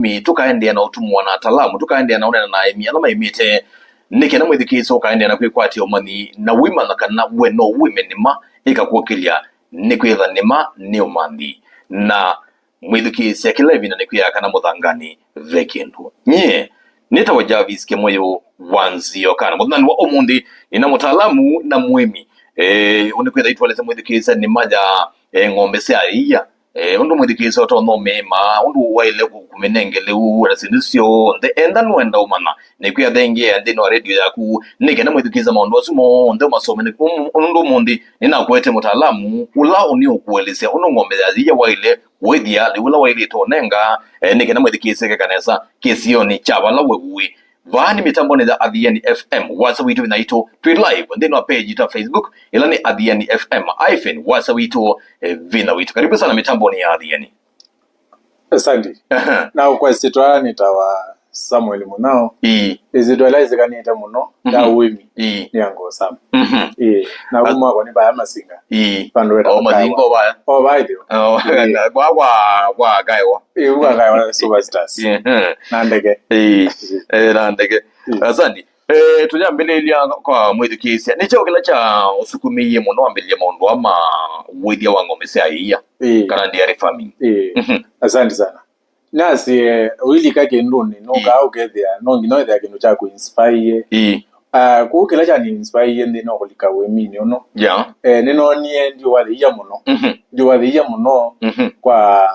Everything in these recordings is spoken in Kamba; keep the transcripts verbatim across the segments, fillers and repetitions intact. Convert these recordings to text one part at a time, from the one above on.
aĩmi, tũkaendeea na ũtũmũa na atalamu, tũkaendeea na ũneena na aĩmi ala maĩmĩte, nĩ kenda mwĩthukĩĩsya ũkaendeea na kwĩkwatya ũmanyi na ũimanya kana we no ũĩme nĩma ĩkakũkĩlya nĩkwĩthĩwa nĩma nĩ ũmanyi. Na mwĩthukĩĩsya kĩla ĩvinda nĩkwĩaa kana mũthanganĩ ve kĩndũ. Nyie nĩtawa Jarvis Kĩmũyũ wa Nzio kana mũthanganĩ wa ũmũnthĩ nĩna mũtaalamu na mũĩmi. Eh, ũnĩkwĩtha itwalĩsya mwĩthukĩĩsya nĩma ya, eh, ng'ombe sya ĩia. Eh, ũndũ mwĩthukĩĩsya ũtonya ũmĩĩma, ũndũ waĩle kũ-, kũmĩnenga lĩu na syĩndũ syonthe. Enda nũenda ũmanya, nĩkwĩa thengeea nthĩnĩ wa redio yaku, nĩ kenda mwĩthukĩĩsya maũndũ asu monthe ũmasome. Nĩ-, ũm-, ũndũ ũmũnthĩ nĩnakwete mũtaalamu ũla ũnĩũkũelesya ũndũ ng'ombe ya ĩia waĩle kũĩthya, lĩu ũla waĩlĩte ũnenga, eh, nĩ kenda mwĩthukĩĩsya keka nesa kĩsionĩ kya vala we ũĩ. Vaa nĩ mĩtambonĩ ya Athiani F M, wasa witũ vinya witũ, twĩ live nthĩnĩ wa page ta Facebook, ĩla nĩ Athiani F M hyphen wasa witũ, eh, vinya witũ. Karibu sana mĩtambonĩ ya Athiani. Asante. Aha. Na kwa ĩsyĩtwa nĩtawa Samuel Mũnao. Ii. Ĩsyĩtwa ĩla ĩsĩkanĩte mũno ya, mhm, ũĩmi, ii, nĩ Uncle Sam. Mhm. Ĩĩ. Na kuma kwa nĩ vaya Masinga. Ii. Vandũ wetwa, o, Masinga o vaya. O vaya ithio. O, ĩĩ, na kwa, kwa, kwa Kaewa. Ĩĩ, kwa Kaewa Superstars. Ii. Na ndeke. Ii. Eh, na ndeke. Ii. Asante. Eh, tũyambĩlĩlya kwa mwĩthukĩĩsya. Nĩ kyaũ kĩla kya ũsukumĩie mũno wambĩlĩlya maũndũ aa ma ũĩthya wa ng'ombe sya ĩia? Ĩĩ. Kana dairy farming? Ĩĩ. Mhm. Asante sana. Nasye, ũilika kĩndũnĩ, nũkaa, ĩĩ, ũkethĩa, no nginya wĩthĩa kĩndũ kya kũinspire. Ĩĩ. Ah, kũu kĩla kyani inspire nthĩnĩ wa kũlika ũĩminĩ ũno. Yeah. Eh, nĩnonie ndiũwa ya ĩia mũno. Mhm. Ndiũwa ya ĩia mũno, mhm, kwa,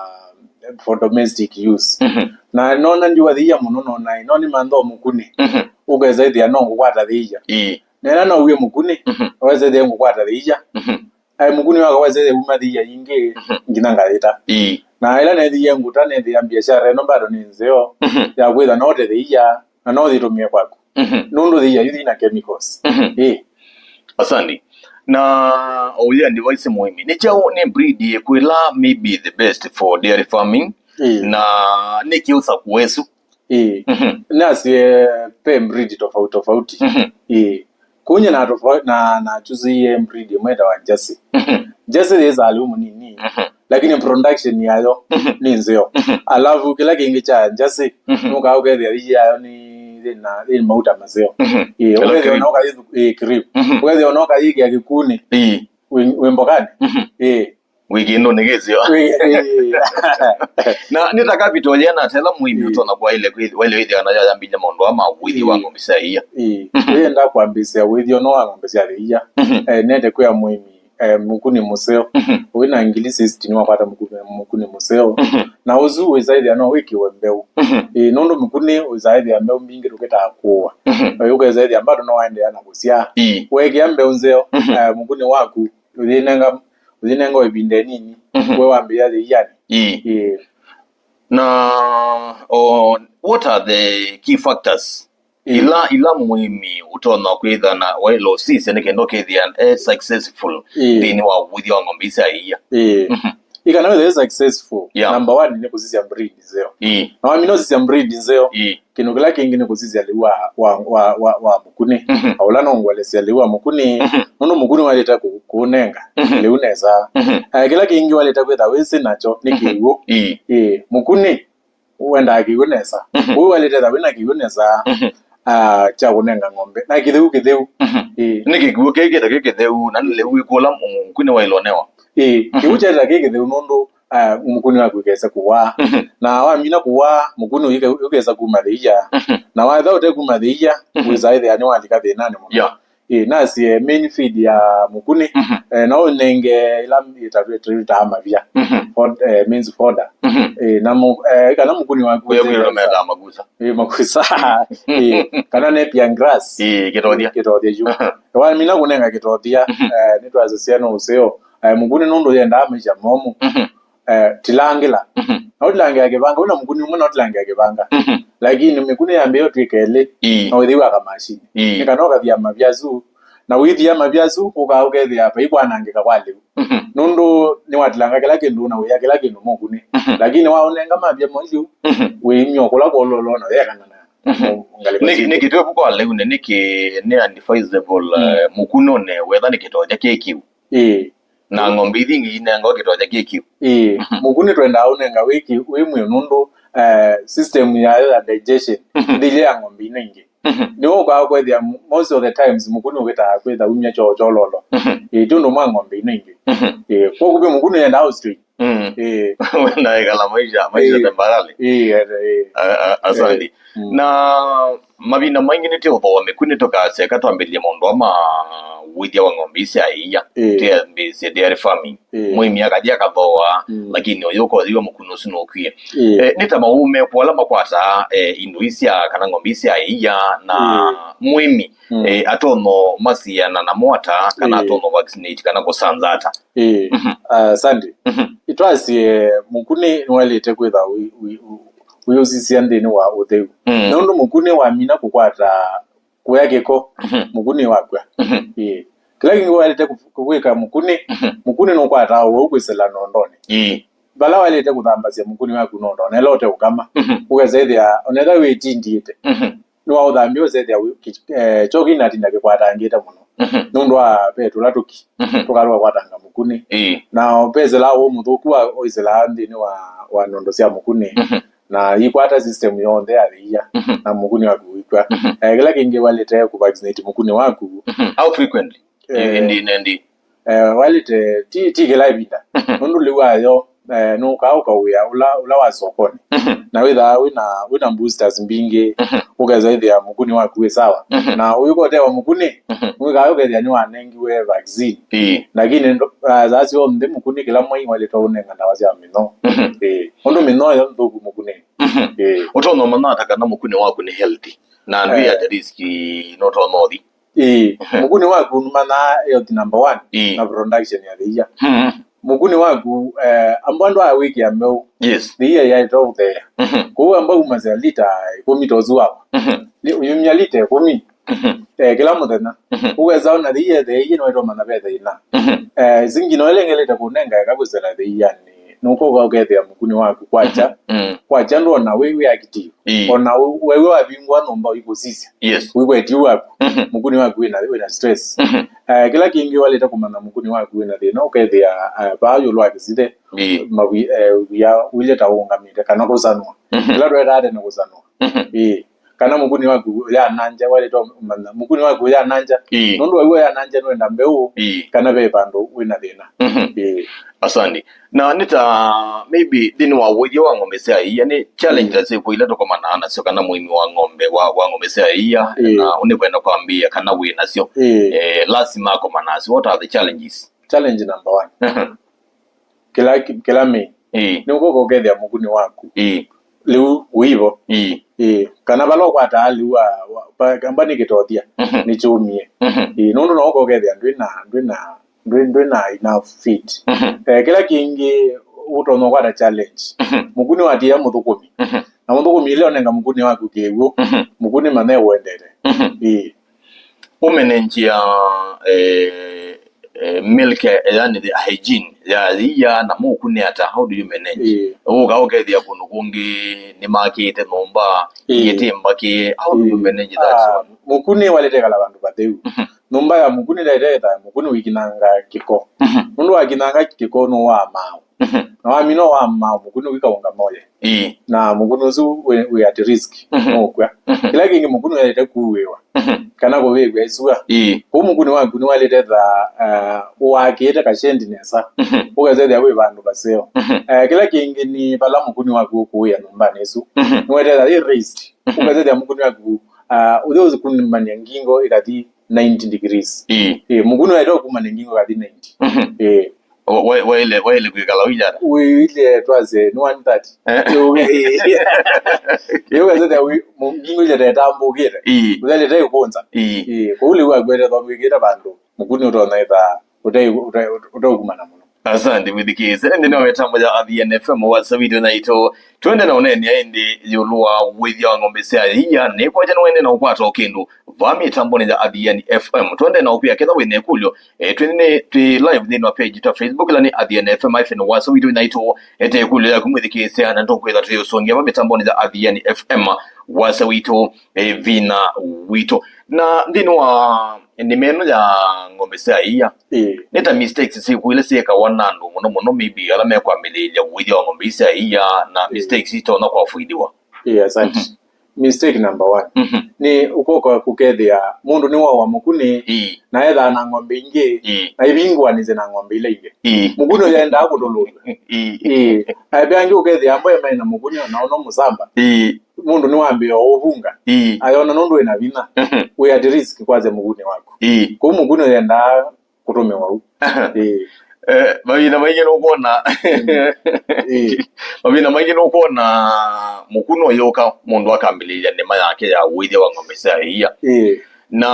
for domestic use. Mhm. Na nona ndiũwa ya ĩia mũno, nona, no nĩmantha o mũkunĩ. Mhm. Ũkesa ĩthĩa no ngũkwata ya ĩia. Ĩĩ. Nena no ũe mũkunĩ, mhm, ũkesa ĩthĩa ngũkwata ya ĩia. Mhm. Aĩ mũkunĩ wakwa wesete uma ya ĩia ingĩ, mhm, nginya ngayĩta. Ĩĩ. Na ĩla nethĩie ngũta, nethĩa biashara ĩno bado nĩ nzeo, mhm, ya kwĩtha no ũte ya ĩia, na no ũyĩtũmĩe kwaku. Mhm. Nũndũ ya ĩia yu yĩna chemicals. Mhm. Ĩĩ. Asante. Na ũyĩ advice mũĩmi. Nĩ kyaũ, nĩ breed yĩkũ ĩla maybe the best for dairy farming? Ĩĩ. Na nĩkĩ ũsakũe ĩsu? Ĩĩ. Mhm. Nasye ve breed tofauti tofauti. Mhm. Ĩĩ. Kũu nyie na tofauti, na, na choose breed ĩmwe ĩtawa Jersey. Mhm. Jersey yĩsaa lĩu mũnini, mhm, lakini production yayo, mhm, nĩ nzeo. Mhm. Alafu kĩla kĩngĩ kya Jersey, mhm, nũkaa ũkethĩa ĩia yayo nĩ, yĩna, yĩna mauta maseo. Mhm. Ĩĩ, kĩla ũkethĩa cream. Ona ũkayĩ-, ĩĩ, cream. Mhm. Ũkethĩa ona ũkayĩkĩa kĩkunĩ. Ĩĩ. Wĩ, wĩ mbokanĩ. Mhm. Ĩĩ. Wĩ kĩndũnĩ kĩseo. Ĩĩ. Na nĩ ta capital yĩana ata ĩla mũĩmi, ĩĩ, ũtonya kwaĩle kwĩ-, waĩle wĩthĩa nayo ayambĩlya maũndũ aa ma ũĩthi wa, ĩĩ, ng'ombe sya ĩia? Ĩĩ. Mhm. Wĩenda kwambĩĩsya ũĩthi ũno wa ng'ombe sya ĩia, mhm, eh, nĩenda kwĩa mũĩmi, eh, mũkunĩ mũseo. Mhm. Wĩna ngili sixty nĩwakwata mũku-, mũkunĩ mũseo. Mhm. Na ũsu wĩsa ĩthĩa no wĩkĩwe mbeũ. Mhm. Ĩĩ, nũndũ mũkunĩ wĩsa ĩthĩa mbeũ mbingĩ tũkĩtaa kũũa. Mhm. Eh, ũkesa ĩthĩa bado no waendeea na kũsyaa. Ĩĩ. Weekĩa mbeũ nzeo, mhm, eh, mũkunĩ waku, ũyĩnenga, ũyĩnenga o ĩvinda ĩnini, mhm, we wambĩĩa ya ĩianĩ. Ĩĩ. Ĩĩ. Na, o, what are the key factors, ĩĩ, ila, ila mũĩmi ũtonya kwĩtha na waĩle ũsisya nĩ kenda ũkethĩa e successful, ĩĩ, nthĩnĩ wa ũĩthi wa ng'ombe ii sya ĩia? Ĩĩ. Mhm. Ĩ kana wĩthĩe successful, yeah, number one nĩ kũsisya breed nzeo. Ĩĩ. Na wamina ũsisya breed nzeo, ĩĩ, kĩndũ kĩla kĩngĩ nĩ kũsisya lĩu wa, wa, wa, wa, wa mũkunĩ. Mhm. Na ũla nũngũelesya lĩu wa mũkunĩ, mhm, nũndũ mũkunĩ waĩlĩte kũ-, kũũnenga, mhm, lĩu nesa. Mhm. Eh, kĩla kĩngĩ waĩlĩte kwĩtha wĩsĩ nakyo nĩ, mhm, kĩw'ũ. Ĩĩ. Ĩĩ, mũkunĩ wendaa kĩw'ũ nesa. Mhm. Kwoou waĩlĩte kwĩtha wĩna kĩw'ũ nesa, mhm, ah, kya kũnenga ng'ombe. Na kĩtheu, kĩtheu. Mhm. Ĩĩ. Nĩ kĩw'ũ kĩĩ kĩta kĩ kĩtheu, na nĩ lĩu wĩkũla mũkunĩ waĩle ũnewa. Ĩĩ, mhm, kĩw'ũ kyaĩlĩte kĩ kĩtheu nũndũ ah, mũkunĩ waku ĩkesa kũwaa. Mhm. Na wamina kũwaa, mũkunĩ ũke-, ũkesa kuma ya ĩia. Mhm. Na watha ũte kuma ya ĩia, mhm, wĩsa ĩthĩa nĩwalika thĩnanĩ mũno. Yeah. Ĩĩ, nasye main feed ya mũkunĩ, mhm, eh, no ũnenge ĩla ĩta-, ĩta-, ĩtaa mavia. Mhm. Fod-, eh, means fodder. Mhm. Ĩĩ, na mũ-, eh, kana mũkunĩ waku wĩsa ĩthĩa meta makusa. Ĩĩ, makusa. Ĩĩ, kana Napier grass. Ĩĩ, kĩtothia. Kĩtothia yu. Aha. Wamina kũnenga kĩtothia, mhm, eh, nĩtwasya no ũseo. Eh, mũkunĩ nũndũ yendaa maisha momũ. Mhm. Eh, tilangĩla. Mhm. Na ũtilangĩa kĩvanga, wĩna mũkunĩ ũmwe na ũtilangĩa kĩvanga. Mhm. Lakini mĩkunĩ yambĩĩa ũtw'ĩka ĩlĩ, ĩĩ, na ũithĩwa kamashini. Ĩĩ. Nĩ kana ũkathia mavia asu, na wĩthia mavia asu, ũkaa ũkethĩa vai kwanangĩka kwa lĩu. Mhm. Nũndũ nĩwatilanga kĩla kĩndũ na wĩa kĩla kĩndũ mũkunĩ. Mhm. Lakini waũnenga mavia maisu, mhm, wĩimya kũla kwololo na wĩekana na, mhm, ngalĩko. Nĩkĩ, syĩngĩ. Nĩkĩ twĩ vu kwa lĩu nĩ, nĩkĩ nĩ advisable, mm, eh, mũkunũnĩ wetha nĩ kĩtonya kĩ kĩu? Ĩĩ. Na ng'ombe ithi ingĩ inengwa kĩtonya kĩ kĩu. Ĩĩ. Mhm. Mũkunĩ twendaa ũnenga wĩ kĩ-, wĩ mwĩũ nũndũ, eh, system yayo ya digestion, mhm, ndĩilye ya ng'ombe ino ingĩ. Mhm. Nĩw'o ũkaa kwethĩa m-, most of the times mũkuni ũkĩtaa kwĩtha umya kyoo kyololo. Mhm. Ĩĩ, ti ũndũ mwa ng'ombe ino ingĩ. Mhm. Ĩĩ, kwoku ve mũkuni yendaa ũstraight. Mm. Ĩĩ. Wenda ĩkala maisha, maisha, ĩĩ, temporary. Ĩĩ, ĩĩ. A-, a-, asante. Ĩĩ. Mm. Na mavinda maingĩ nĩtũthooa mĩkuni tũkaseka twambĩlĩlye maũndũ ama wĩthya wa ng'ombe isi aiya. Ĩĩ. Twĩambĩĩsye dairy farming. Ĩĩ. Mũĩmi akathi akathooa, mm, lakini ũyũ ũkothĩwa mũkuni ũsu nũkwie. Ĩĩ. Eh, nĩ ta maũme kwa ala makwataa, eh, indo isya kana ng'ombe isya aiya na, ĩĩ, mũĩmi, mm, eh, atono masiana na mwata kana, ĩĩ, atono vaccinate kana kũsanza ata? Ĩĩ. Mhm. Ah, asante. Mhm. Itwasye mũkuni nĩwaĩlĩte kwĩtha wĩ-, wĩ-, wĩ-, wĩũsisya nthĩnĩ wa ũtheu. Mm. Nũndũ mũkuni wamina kũkwata kũya kĩko, mhm, mũkuni wakw'a. Mhm. Ĩĩ. Kĩla kĩngĩ waĩlĩte kũ-, kũwĩka mũkuni, mhm, mũkuni nũkwataa ũwau kwĩsĩla nondonĩ. Ĩĩ. Vala waĩlĩte kũthambasya mũkuni waku nondonĩ, ĩla ũteũkama, mhm, ũkesa ĩthĩa onetha wĩtindiĩte. Mhm. Nĩwaũthambya ũsethĩa wĩ-, kĩ-, eh, kyo kĩnatinda kĩkwatangĩte mũno. Mhm. Nũndũ wa ve tũla tũki, mhm, tũkalũa kwatanga mũkuni. Ĩĩ. Na vesĩlaa ũũ mũthũku wa ũisĩlaa nthĩnĩ wa, wa nondo sya mũkuni. Mhm. Na ikwata system yonthe ya thĩia, mhm, na mũkuni waku ũikw'a. Mhm. Eh, kĩla kĩngĩ walĩte kũ vaccinate mũkuni waku. Mhm. How frequently? Eh, ĩndĩ nendi. Eh, walĩte ti, ti kĩla ĩvinda. Mhm. Nũndũ lĩu wayo, eh, nũkaa ũkawĩa ũla, ũla wa sokonĩ. Mhm. Na wĩthaa wĩna, wĩna boosters mbingĩ, mhm, ũkesa ĩthĩa mũkuni waku wĩ sawa. Mhm. Na ũyũka ũtewa mũkuni, mhm, wĩkaa ũkethĩa nĩwanengiwe vaccine. Ĩĩ. Lakini ndo-, ah, saa syonthe mũkuni kĩla mwei walĩtwa ũnenga ndawa sya mĩnyoo. Mhm. Ĩĩ. Ũndũ mĩnyoo yo nthũku mũkunĩ. Mhm. Ĩĩ. Ũtonya ũmanya ata kana mũkuni waku nĩ healthy? Na ndwĩ, eh, at risk, no tonya ũthi. Ĩĩ, mhm, mũkuni waku nũmanyaa health number one, ĩĩ, na production ya thĩia. Mhm. Mũkuni waku, eh, ambo andũ aa wĩkĩa mbeũ, yes, thĩia yaĩtwa ũtheea. Mhm. Kwoou amba umasya lita ĩkũmi ta ũsu wakwa. Mhm. Nĩ ũyumya lita ĩkũmi, mhm, eh, kĩla mũthenya. Mhm. Ũkesa ona thĩia ĩtheeie nĩwaĩtwa mana ve thĩna. Mhm. Eh, singi no ĩla ĩngĩ lita kũnenga ĩka kwĩsĩla thĩianĩ. Nũkũka ũkethĩa mũkuni waku kwakya, mhm, mm, kwakya ndwona wĩ, wĩ active. Ĩĩ. Ona wĩ, wĩ wavingũa nyũmba ũikũsisya. Yes. Wĩkwetyu waku. Mhm. Mũkuni waku wĩna, wĩna stress. Mhm. Eh, kĩla kĩngĩ walĩte kũmanya mũkuni waku wĩna thĩna, ũkethĩa, eh, vaa ĩũlũ wa kĩsithe, ĩĩ, mawi-, eh, wia ũilye ta ũũngamĩte kana kũsanũa. Mhm. Kĩla twetaa tene kũsanũa. Mhm. Ĩĩ. Kana mũkuni waku ũyananja, walĩte ũmanya mũkuni waku ũyananja. Ĩĩ. Nũndũ wa w'o ũyananja nũenda mbeũ, ĩĩ, kana ve vandũ wĩna thĩna. Mhm. Ĩĩ. Asante. Na nĩ ta maybe nthĩnĩ wa ũĩthya wa ng'ombe sya ĩia, nĩ challenge, mm, ta syĩkũ ila tũkomanaa nasyo kana mũĩmi wa ng'ombe, wa, wa ng'ombe sya ĩia, ĩĩ, na ũnĩkwenda kwambĩĩa kana wĩ nasyo? Ĩĩ. Eh, lasima akomana nasyo. What are the challenges? Challenge number one. Mhm. Kĩla, kĩla main. Ĩĩ. Nĩ ũkũka ũkethĩa mũkuni waku. Ĩĩ. Lĩu wĩvo. Ĩĩ. Ĩĩ. Kana vala ũkwataa lĩu wa, wa, pa-, kamba nĩ kĩtothia. Mhm. Nĩ kyũmie. Mhm. Ĩĩ. Nũndũ no ũka ũkethĩa ndwĩ na, ndwĩ na ndwĩ, ndwĩ na enough feed. Mhm. Eh, kĩla kĩngĩ ũtonya ũkwata challenge. Mhm. Mũkuni watia mũthũkũmi. Mhm. Na mũthũkũmi ĩla ũnenga mũkuni waku kĩw'ũ, mhm, mũkuni manya ũendete. Mhm. Ĩĩ. Ũmenenjia, eh, eh, milk, eh, yani the hygiene ya ĩia na mũkuni ata, how do you manage? Ĩĩ. Ũka ũkethĩa kũndũ kũngĩ nĩmakĩte nyũmba, ĩĩ, ĩtĩ mbakĩ, how do you, ĩĩ, manage that, ah, one? Mũkuni walĩte kala vandũ vatheu. Mhm. Nyũmba ya mũkuni ndaĩte ĩthaa mũkuni wĩkinanga kĩko. Mhm. Nũndũ wakinanga kĩko nũwaa maaũ. Mhm. Na wamina ũwaa maaũ mũkuni ũkĩkaũngama ũye. Ĩĩ. Na mũkuni ũsu wĩ, wĩ at risk, mhm, nũkw'a. Mhm. Kĩla kĩngĩ mũkuni waĩte kuĩwa, mhm, kana kũvĩvw'a ĩsua. Ĩĩ. Kũu mũkuni waku nĩwaĩlĩte thaa, uh, ũwakĩĩte kashendi nesa. Mhm. Ũkasethĩa wĩ vandũ vaseo. Mhm. Eh, kĩla kĩngĩ nĩ vala mũkuni waku ũkũĩa nyũmbanĩ ĩsu. Mhm. Nĩwaĩte thaa yĩ raised. Mhm. Ũkasethĩa mũkuni waku, uh, ũthi ũkumany'a ngingo ĩkathi ninety degrees. Ĩĩ. Ĩĩ, mũkuni waĩtwa kumana ngingo kathi ninety. Mhm. Ĩĩ. Wa-, wa-, waĩle, waĩle kwĩkala ũilyata? Wĩile twase nĩ one thirty. Eh. Ĩĩ, ũkasethĩa wĩ, mu-, ngingo ĩlya tetambũkĩte. Ĩĩ. Ũthelete ĩkũnza. Ĩĩ. Ĩĩ, kũu lĩu akwete thwa wĩkĩte vandũ mũkuni ũtonya ĩthaa ũte-, ũte-, ũteũkumana mũno. Asante, mwĩthikĩĩsya. Nĩ nthĩnĩ wa mĩtambo ya Athiani F M, wasya witũ naitũ. Twende na ũneenea ĩndĩ ĩũlũ wa ũĩthya wa ng'ombe sya ĩia. Nĩ kwakya nĩwende na ũkwata o kĩndũ vaa mĩtambonĩ ya Athiani F M. Twende na ũkwĩa ketha wĩ na ĩkũlyo. Eh, twĩ nĩ, twĩ live nthĩnĩ wa page ta Facebook, ĩla nĩ Athiani F M hyphen wasya witũ naitũ. Ete ĩkũlyo yaku mwĩthikĩĩsya, na tũkwĩtha twĩ ũsũngĩa vaa mĩtambonĩ ya Athiani F M. wasya witũ, eh, vinya witũ. Na nthĩnĩ wa nĩma ĩno ya ng'ombe sya ĩia, Ĩĩ. nĩ ta mistakes syĩkũ ila syĩkawa na andũ mũno mũno, maybe ala mekwambĩlĩĩlya ũĩthya wa ng'ombe ii sya ĩia, na Ĩĩ. mistakes itonya kũavoidiwa? Ĩĩ, asante. Mhm. Mistake number one. Mhm. Nĩ ũkoka kũkethĩa mũndũ nĩwawa mũkunĩ, Ĩĩ. na ethaa na ng'ombe ingĩ, Ĩĩ. na ivingũanĩsye na ng'ombe ila ingĩ. Ĩĩ. Mũkunĩ ũyendaa kũtũlũlw'a. Ĩĩ. Ĩĩ. Aĩve angĩ ũkethĩa amwe maĩ na mũkunĩ, na ũno mũsamba. Ĩĩ. Mũndũ nĩwambĩĩa ũvunga. Ĩĩ. Ayona nũndũ wĩna vinya. Mhm. Wĩ at risk kwasya mũkunĩ waku. Ĩĩ. Kũu mũkunĩ ũyendaa kũtũmĩwa u. Ĩĩ. Eh, mavinda maingĩ nũkwona Ĩĩ. mavinda maingĩ nũkwona mũkunĩ ũyũka, mũndũ akambĩlĩlya nĩma yake ya ũĩthya wa ng'ombe sya ĩia. Ĩĩ. Na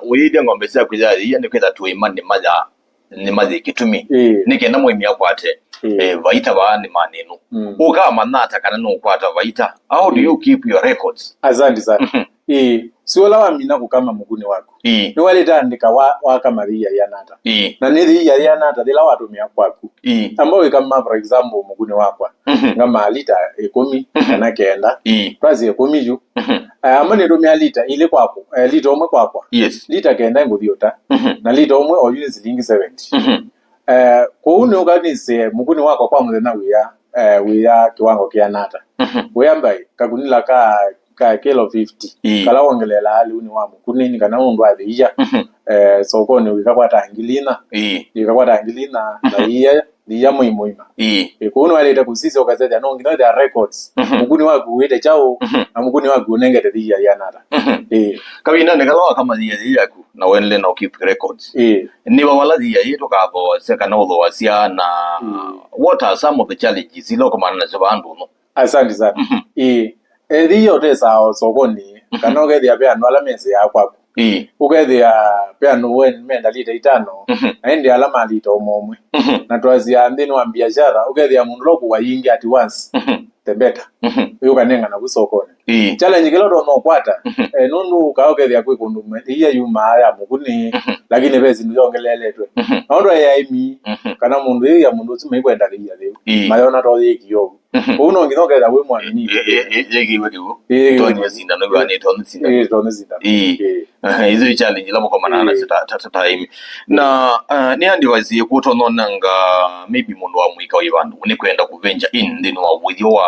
ũyĩthya ng'ombe syaku ya ĩia nĩ kwĩtha tũĩma nĩma ya, nĩma yĩ kĩtumi. Ĩĩ. Nĩ kenda mũĩmi akwate Ĩĩ. eh, vaita vaa nĩmanĩ ĩno. Mm. Ũkamanya ata kana nũkwata vaita? How do Ĩĩ. you keep your records? Asante sana. Mhm. Ĩĩ, si ũla wamina kũkama mũkunĩ waku. Ĩĩ. Nĩwaĩlĩte andĩka wa, wakama yĩia yĩana ata. Ĩĩ. Na nĩ yĩia yĩana ata yĩla watũmĩa kwaku. Ĩĩ. Amba wĩkama, for example, mũkunĩ wakwa. Mhm. Ngamaa lita ĩkũmi Mhm. kana kenda. Ĩĩ. Twasye ĩkũmi yu. Mhm. Eh, amba nĩtũmĩa lita ilĩ kwakwa, eh, lita ũmwe kwakwa. Yes. Lita kenda ngũthiũta. Mhm. Na lita ũmwe oyu nĩ silingi seventy. Mhm. Eh, kwoou nĩũkanĩsye mũkunĩ wakwa kwa mũthenya wĩa, eh, wĩa kĩwango kĩana ata. Mhm. Wĩa mbai, kakunila ka ka kilo fifty, Ĩĩ. kala wongeleelaa lĩunĩ wa mũkunĩ, nĩ kana nũndũ wa yĩia, Mhm. eh, sokonĩ wĩkakwata ngili ina, Ĩĩ. wĩkakwata ngili ina, na Mhm. yĩia, yĩia mwei mũima. Ĩĩ. Ĩ, kũu nĩwaĩlĩte kũsisya ũkasethya no nginya wĩthĩa records. Mhm. Mũkunĩ waku wĩte kyaũ, Mhm. na mũkunĩ waku ũnengete yĩia yĩana ata. Mhm. Ĩĩ. Kavindanĩ kala wakama yĩia yĩi yaku, na ũendelee na keep records. Ĩĩ. Nĩ va vala yĩia yĩĩ tũkathooasya kana ũthooasya na Ĩĩ. what are some of the challenges ila ũkomana nasyo va andũ no? Asante sana. Mhm. Ĩĩ. Ethĩia ũtesaa o sokonĩ, Mhm. kana ũkethĩa ve andũ ala mesĩaa kwaku. Ĩĩ. Ũkethĩa ve andũ we menda lita itano, Mhm. na ĩndĩ ala ma lita ũmwe ũmwe. Mhm. Na twasya nthĩnĩ wa biashara, ũkethĩa mũndũ ũla ũkũwa yingĩ at once, Mhm. the better. Mhm. Ũyũkanengana vu sokonĩ. Ĩĩ. Challenge kĩla ũtonya ũkwata, Mhm. eh, nũndũ ũkaa ũkethĩa kwĩ kũndũ me-, ĩia yumaa ya mũkunĩ, Mhm. lakini ve syĩndũ yongeleletwe. Mhm. Na ũndũ ya ĩmi, Mhm. kana mũndũ ĩia mũndũ ũsu maikwenda ĩia yĩu. Ĩĩ. Mayona to yĩkio. Mhm. Kũu no nginya ũkethĩa wĩ mwamini. Ĩ-, ĩ-, ĩ-, yĩkiwe kĩw'ũ. Ĩ, Tonywe sindano, ĩ, ĩwanĩtwe nĩ sindano. Ĩ, tonywe sindano. Ĩ. Ĩ. Aha, icio i challenge ila mũkomana Ĩ. nasyo ta, ta, ta, ta ĩmi. Na, ah, nĩ advice yĩkũ ũtononanga maybe mũndũ wa mũika wĩ vandũ nĩ kwenda kũventure in nthĩnĩ wa ũĩthyo wa,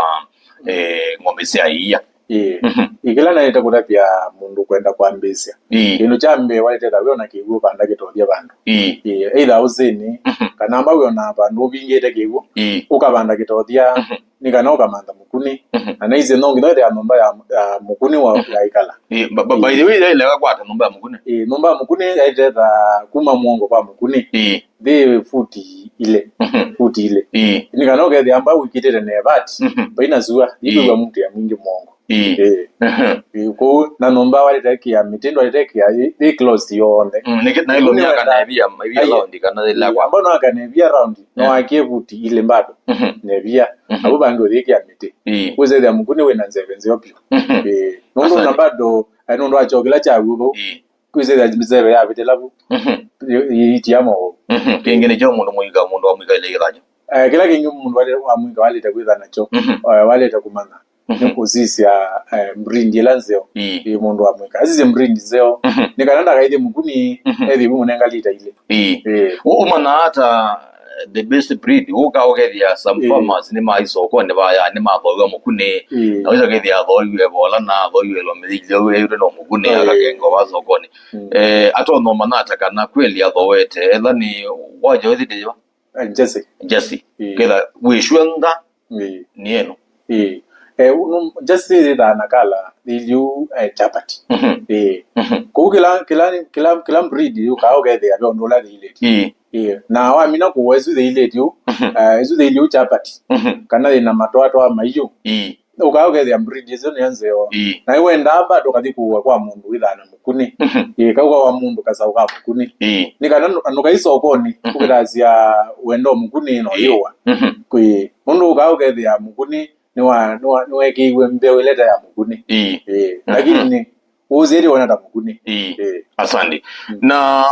eh, ng'ombe sya ĩia? Ĩ. Mhm. Ĩ, kĩla naĩte kũtavya mũndũ kwenda kwambĩĩsya. Ĩ. Kĩndũ kya mbee waĩte thawĩ ona kĩw'ũ vanda kĩtothya vandũ. Ĩ. Ĩ, either ũsĩnĩ, Mhm. kana amba wĩona vandũ ũvingĩte kĩw'ũ, Ĩ. ũkavanda kĩtothya, Mhm. nĩ kana ũkamantha mũkunĩ. Mhm. Na naisye no nginya wĩthĩa nyũmba ya, ya mũkunĩ wa, Mhm. ya ĩkala. Ĩ, ba-, ba-, by the way, ĩla ĩleka kwata nyũmba ya mũkunĩ? Ĩ, nyũmba ya mũkunĩ yaĩtetha kuma mũongo kwa mũkunĩ. Ĩ. Thĩ futi ilĩ. Mhm. Futi ilĩ. Ĩ. Nĩ kana ũkethĩa amba wĩkĩtĩte nevati. Mhm. Vaina sua, Ĩ. ĩkwĩw'a mũtĩ ya mwingĩ mũongo. Ĩ. Ĩ. Mhm. Ĩ, kũu, na nyũmba walĩte kĩa mĩtĩ, ndwalĩte kĩa ĩ, ĩ closed yonthe. Mm, nĩkĩ, na ĩlo Mũkunĩ mĩaka wenda na ĩvia, ĩvia Ĩ. round kana ĩla Ĩ, kwa. Amba no aka nevia round, no Ĩ. akie futi ilĩ bado. Mhm. Nevia. Mhm. Abu bangi ũthĩkia mĩtĩ. Ĩ. Wĩsethĩa mũkunĩ wĩna nzeve nzeo vyũ. Mhm. Ĩ. Nũndũ Asante. na bado, eh, nũndũ wa kyo kĩla kya w'o. Ĩ. Kwĩsĩthya nzeve yavĩtĩla vu. Mhm. Ĩ-, ĩ-, ĩtia maũũ. Mhm. Kĩngĩ nĩkyo mũndũ mũika, mũndũ wa mũika ĩla ĩkĩthany'a. Eh, kĩla kĩngĩ mũndũ wale-, wa mũika walĩte kwĩtha nakyo, Mhm. eh, walĩte kũmanya, Mhm. nĩ kũsisya, eh, breed ĩla nzeo. Ĩĩ. Ĩ mũndũ wa mũika. Asisye breed nzeo. Mhm. Nĩ kana ndakaithye mũkuni, Mhm. ethi mũnenga lita ilĩ. Ĩĩ. Ĩĩ. Ũ-, ũmanyaa ata, eh, the best breed? Ũka ũkethĩa some Ĩĩ. farmers nĩ mai sokonĩ vaya, nĩ mathoiwa mũkuni. Ĩĩ. Na wĩsa kethĩa athoiwe vola na athoiwe lomĩthĩlyo wĩw'ĩte no mũkuni Ĩĩ. akakenga wa sokonĩ. Mm. Eh, atonya ũmanya ata kana kweli athowete, etha nĩ waja wĩthĩte yĩva? Eh, Jesse. Jesse. Ĩĩ. Ketha wĩshwentha Ĩĩ. nĩ eno. Ĩĩ. Eh, unu, Jesse yĩthaa na kala iliu, eh, chapati. Mhm. Ĩĩ. Mhm. Kũu kĩla, kĩla, kĩla, kĩla breed yũkaa ũkethĩa ve ũndũ ũla thĩilĩtye. Ĩĩ. Ĩĩ. Na wamina kũwa ĩsu thĩilĩtye ũ, Mhm. eh, ĩsu thĩilye ũ chapati. Mhm. Kana yĩna matwatwa maiũ. Ĩĩ. Ũkaa ũkethĩa breed ĩsu nĩyo nzeo. Ĩĩ. Na ĩwendaa bado kathi kũwa kwa mũndũ wĩthaa na mũkuni. Mhm. Ĩĩ, kauka wa mũndũ kasaũ ka mũkuni. Ĩĩ. Nĩ kana ndũ-, ndũkai sokonĩ, Mhm. ũkĩthasya wendo mũkuni no Ĩĩ. yũwa. Mhm. Kwĩ, mũndũ ũkaa ũkethĩa mũkuni nĩwa-, nĩwa-, nĩwekĩiwe mbeũ ĩleta ya mũkuni. Ĩĩ. Ĩĩ. Mhm. Lakini nĩ, ũũsĩtye wona ta mũkuni. Ĩĩ. Ĩĩ. Asante. Mm. Na,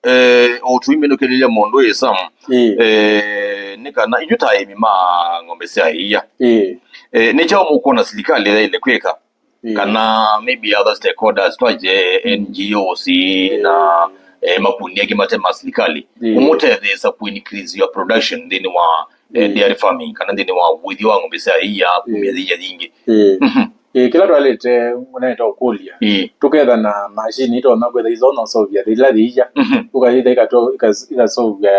eh, ũtũiminũkĩlĩlya mũndũ ĩ Sam. Ĩĩ. Eh, nĩ kana, inyu ta aĩmi ma ng'ombe sya ĩia. Ĩĩ. Eh, nĩ kyaũ mũkwona silikalĩ yaĩle kwĩka Ĩĩ. Kana maybe other stakeholders, twaje N G Os, ĩĩ, na, eh, makundi angĩ mate ma sirikali, ĩĩ, kũmũtetheesya ku increase your production nthĩnĩ wa, eh, ĩĩ, dairy farming, kana nthĩnĩ wa ũĩthyo wa ng'ombe sya ĩia, kumya, ĩĩ, ĩia yingĩ. Ĩĩ. Mhm. Ĩĩ, kĩla twaĩlĩte, naĩte ũkũlya. Ĩĩ. Tũketha na machine itonya kwĩtha isonya ũseũvya ila yĩia. Mhm. Ũkayĩtha ikato-, ikas-, ikaseũvya,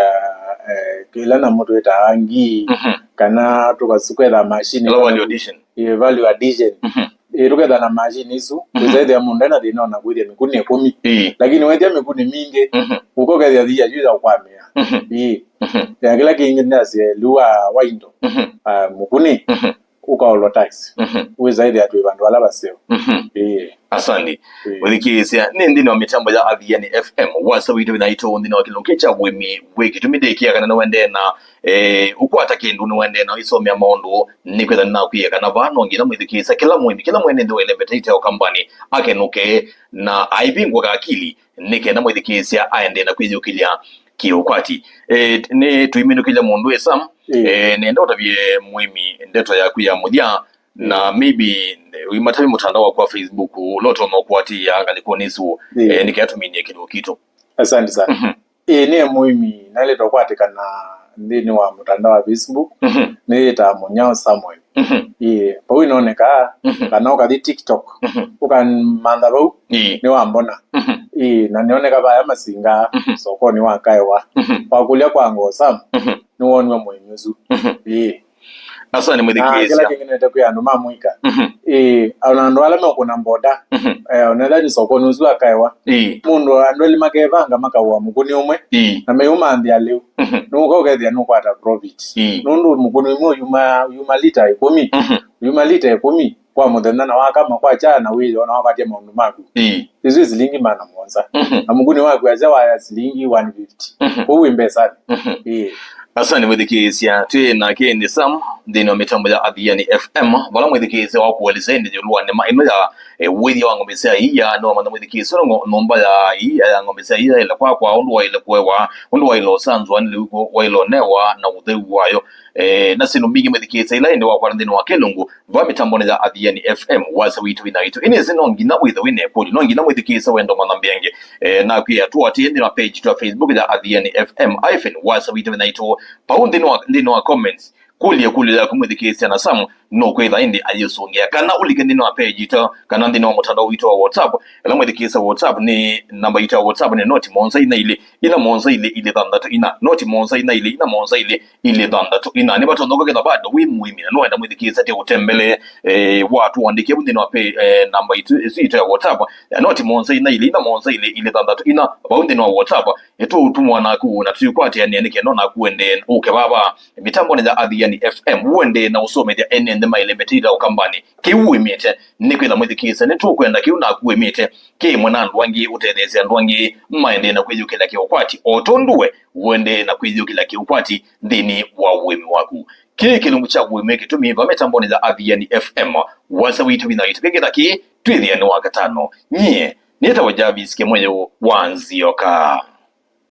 eh, ĩla namo twĩtaa ngii, mhm, kana tũkas-, tũketha machine ĩla value addition. Ĩĩ, value addition. Mhm. Ĩĩ, tũketha na machine isu, mhm, tũsethĩa mũndũ ena thĩna ona kwĩthĩa mĩkuni ĩkũmi. Ĩĩ. Lakini wethĩa mĩkuni mingĩ, mhm, ũkokethĩa thia yu ya kwamĩa. Mhm. Ĩĩ. Mhm. Ya kĩla kĩngĩ ndasye liu wa, wa indo, mhm, ah, mũkuni, mhm, ũkaolwa tax. Mhm. Wĩsa ĩthĩa twĩ vandũ vala vaseo. Mhm. Ĩĩ. Asante. Ĩĩ. Mũthikĩĩsya, nĩ nthĩnĩ wa mĩtambo ya Athiani F M, wasya witũ wĩna itũ nthĩnĩ wa kĩlungu kya ũĩmi wĩ kĩtumi ndĩkĩa kana nĩwendee na, eh, ũkwata kĩndũ, nĩwendee na ũisomea maũndũ, nĩkwĩtha nĩnakwĩa kana vaa no nginya mwĩthikĩĩsya kĩla mũĩmi, kĩla mwene nthĩ wa Elementaita o kambani akenũke na aivingũka akili, nĩ kenda mwĩthikĩĩsya aendee na kwĩyũkĩlya kĩũkwati. Eh, nĩ tũiminũkĩlya mũndũ ĩ Sam, ĩĩ, eh, nenda ũtavye mũĩmi ndeto yaku ya mũthya, na, ĩĩ, maybe, eh, ũimatavye mũtandao waku wa Facebook, ũla ũtonya ũkwatĩĩa ngalĩkonĩ ĩsu, ĩĩ, eh, nĩkenda tũminie kĩlungu kitũ. Asante sana. Mhm. Ĩĩ, nĩ mũĩmi naĩlĩte ũkwatĩkana nthĩnĩ wa mũtandao wa Facebook, mhm, nĩyĩtaa Mũnyao Samuel. Mhm. Ĩĩ, vau ĩnonekaa, mhm, kana ũkathi TikTok, mhm, ũkamantha vau, ĩĩ, nĩwambona. Mhm. Ĩĩ, na nĩoneka vaya Masinga, mhm, sokonĩ wa Kaewa. Mhm. Wakũlya kwa ngoo Sam, mhm, nĩwoniwe mũĩmi ũsu. Mhm. Ĩĩ. Asante, na kĩla mwĩthikĩĩsya kĩngĩ nĩte kwĩ andũ ma mũika. Mhm. Ĩĩ, ona andũ ala mekũna mboda, mhm, eh, ona ĩla nĩ sokonĩ ũsu wa Kaewa. Ĩĩ. Mũndũ andũ elĩ makevanga makaũa mũkũni ũmwe, ĩĩ, na meiũmanthĩa lĩu. Mhm. Nũka ũkethĩa nũkwata profit. Ĩĩ. Nũndũ mũkũni ũmwe yuma, yuma lita ĩkũmi. Mhm. Yuma lita ĩkũmi kwa mũthenya na wakama kwa kyaa na wĩyona wakwatia maũndũ maku. Ĩĩ. Ĩsu ĩ silingi maana mũonza. Mhm. Na mũkũni waku asya waya silingi one fifty. Mhm. Kwoou wĩ mbesanĩ. Mhm. Ĩĩ. Asante mwĩthikĩĩsya, twĩ nake ĩndĩ Sam nthĩnĩ wa mĩtambo ya Athiani F M, vala mwĩthikĩĩsya wa kũelesya ĩndĩ ĩũlũ wa nĩma ĩno ya, eh, ũĩthya wa ng'ombe sya ĩia. Nĩwamanya mwĩthikĩĩsya ũla ngo-, nyũmba ya ĩia ya ng'ombe sya ĩia ĩla kwakwa, ũndũ waĩle kũewa, ũndũ waĩle ũsanzwa nĩ lĩu, waĩle ũnewa na ũtheu wayo. Eh, na syĩndũ mbingĩ mwĩthikĩĩsya ila ĩndĩ wakwata nthĩnĩ wa kĩlungu, va mĩtambonĩ ya Athiani F M, wasya witũ wĩna itũ. Ĩnĩsĩ no nginya wĩthe wĩna ĩkũlyo, no nginya mwĩthikĩĩsya wendo mwana mbeange. Eh, nakwĩa tũatĩĩe nthĩnĩ wa page twa Facebook ya Athiani F M hyphen wasya witũ wĩna itũ. Pau nthĩnĩ wa, nthĩnĩ wa comments, kũlya ĩkũlyo yaku mwĩthikĩĩsya na Sam nũkwĩtha ĩndĩ ayĩsũngĩa. Kana ũlike nthĩnĩ wa page itũ, kana nthĩnĩ wa mũtandao witũ wa WhatsApp. Ĩla mwĩthikĩĩsya WhatsApp nĩ, namba itũ ya WhatsApp nĩ noti mũonza ina ilĩ, ina mũonza ilĩ, ilĩ thanthatũ ina. Noti mũonza ina ilĩ, ina mũonza ilĩ, ilĩ thanthatũ ina. Nĩvatondoka ketha bado wĩ mũĩmi na nũenda mwĩthikĩĩsya tĩ ũtembele, eh, watũandĩkĩa vu nthĩnĩ wa pe-, eh, namba itũ, ĩsu itũ ya WhatsApp, ya noti mũonza ina ilĩ, ina mũonza ilĩ, ilĩ thanthatũ ina, vau nthĩnĩ wa WhatsApp, nĩtũũtũmwa naku na tũikwatĩanĩa nĩ kenda naku wende ũke vava mĩtambonĩ ya Athiani F M, uendee na ũsomethya ene nthĩ maĩle mĩtĩita ũkambanĩ. Kĩu wĩmĩte, nĩkwĩtha mwĩthikĩĩsya, nĩtũkwenda kĩu naku wĩmĩte, kĩmwe na andũ angĩ, ũtetheesye andũ angĩ maendee na kwĩyũkĩlya kĩũkwati, o tondũ we ũendee na kwĩyũkĩlya kĩũkwati nthĩnĩ wa ũĩmi waku. Kĩĩ kĩlungu kya ũĩmi kĩtumi va mĩtambonĩ ya Athiani F M, wasya witũ wĩna itũ kĩkĩtha kĩ twĩthĩa nĩ Wakatano. Nyie nĩtawa Jarvis Kĩmũyũ wa Nzioka.